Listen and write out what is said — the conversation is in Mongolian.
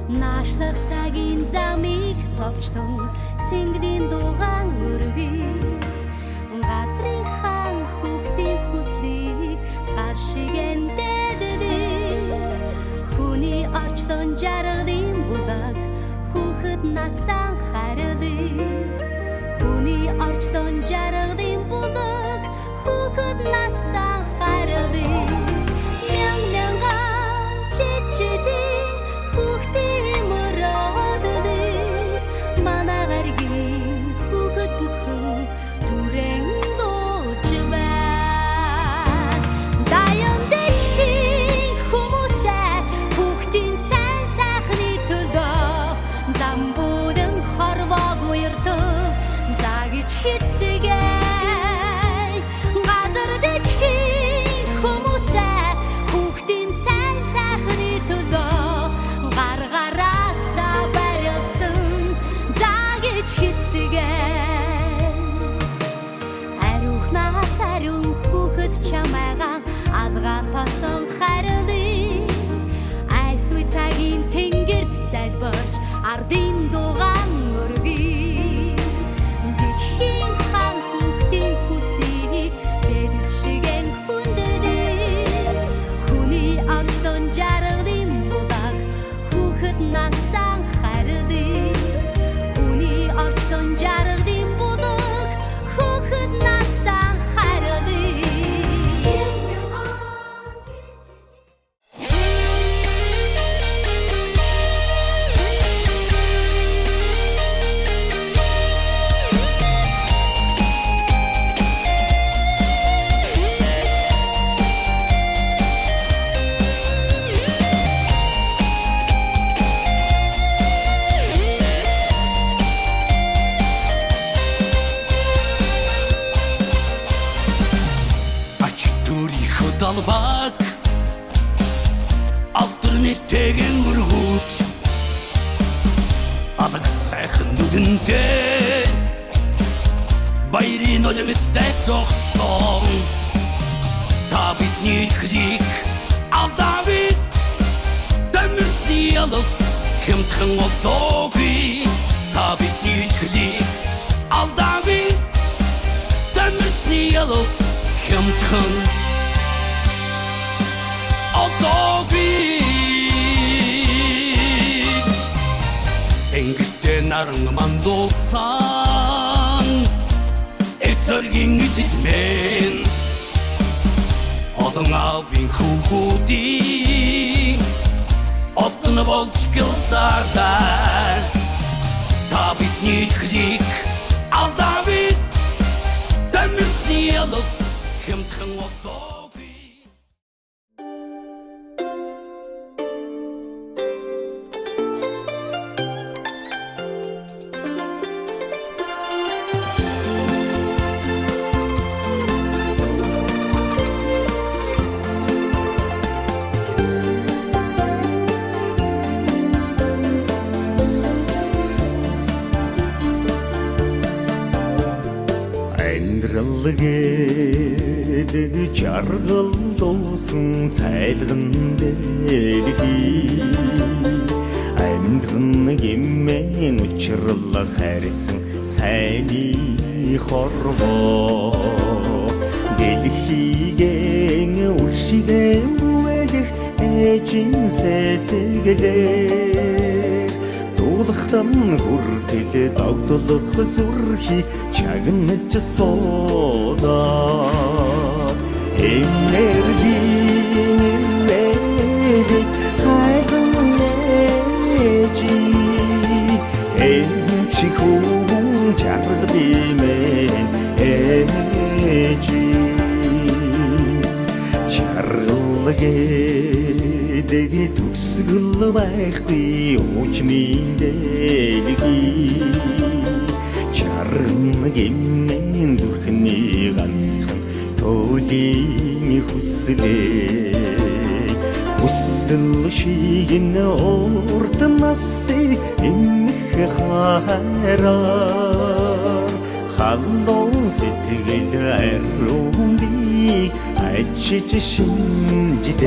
Наашлах цагийн замыг товчтон цэнгэрийн дугаан өргөе. Газрын хаан хүүхдийн хүслийг гар шигэн дэддэг. Хүний орчлон жаргалын булаг хүүхэд насаа хайрлыг. Хүний орчлон жаргалын булаг хүүхэд насаа хайрлыг. Мян мянган жил жилийн хүүхдийн мөрөөдлийг манай гаригийн хүүхэд бүхэн түрэн дуулж байна. Даян дэлхийн хүмүүсээ хүүхдийн сайн сайхны төлөө зам бүрэн хорвоог уяртал за гэж хэлцгээе. Газар дэлхийн хүмүүсээ хүүхдийн сайн сайхны төлөө гар гараасаа барилцсан за гэж хэлцгээе. Ариухнаас ариун хүүхэд чамайгаа алгаан тосон хайрлыг. Айсгүй цагийн тэнгэрт залбирч ардын дугаан өргөе. Дэлхийн хаан хүүхдийн хүслийг дэвс шигэн хүндэрлээ. Хүний орчлон жаргалын булаг хүүхэд насаа хайрлыг. Хүний орчлон жаргалын булаг хүүхэд насаа хайрлыг. Ач төрийнхөө далбаг алдар нэртэйгэн өргүүч алаг сайхан нүдэнтэй баярын нулимстай зогсон. Та бидний итгэлийг алдаагүй, дамирсны ялалт хямдхан олдоогүй. Та бидний итгэлийг алдаагүй, дамирсны ялалт хямдхан олдоогүй. Тэнгэртээ наран мандуулсан эцэргийн эзэд мэн олон аавын хүүгүүдийн одон болж гэлзаардай. Та бидний итгэлийг алдаагүй, дамирсны ялалт хямдхан олдоогүй. Амьдрал гэдэг жаргал дуусан цайлган дэлхий. Амьдран гэмэн учрал харьсан сайны хорвоо. Дэлхийгэн үршигэн бүвэлэх ээжин сэтгэлээ. Дуулахтан хүртэл догдлох зүрхий чагнаж суудаа. Энергийн нэрэг хайган ээжи. Эмч хүн жаргалын ээжи. Жаргал гэдэг төгсгөл байхгүй уучмын дэлхий. Чарна гэмэн зүрхний ганцхан тулийн хүслээ. Хүсэл шиг урд насыг эмх хайраар, халуун сэтгэл ариун бийг ачиж шинждээ.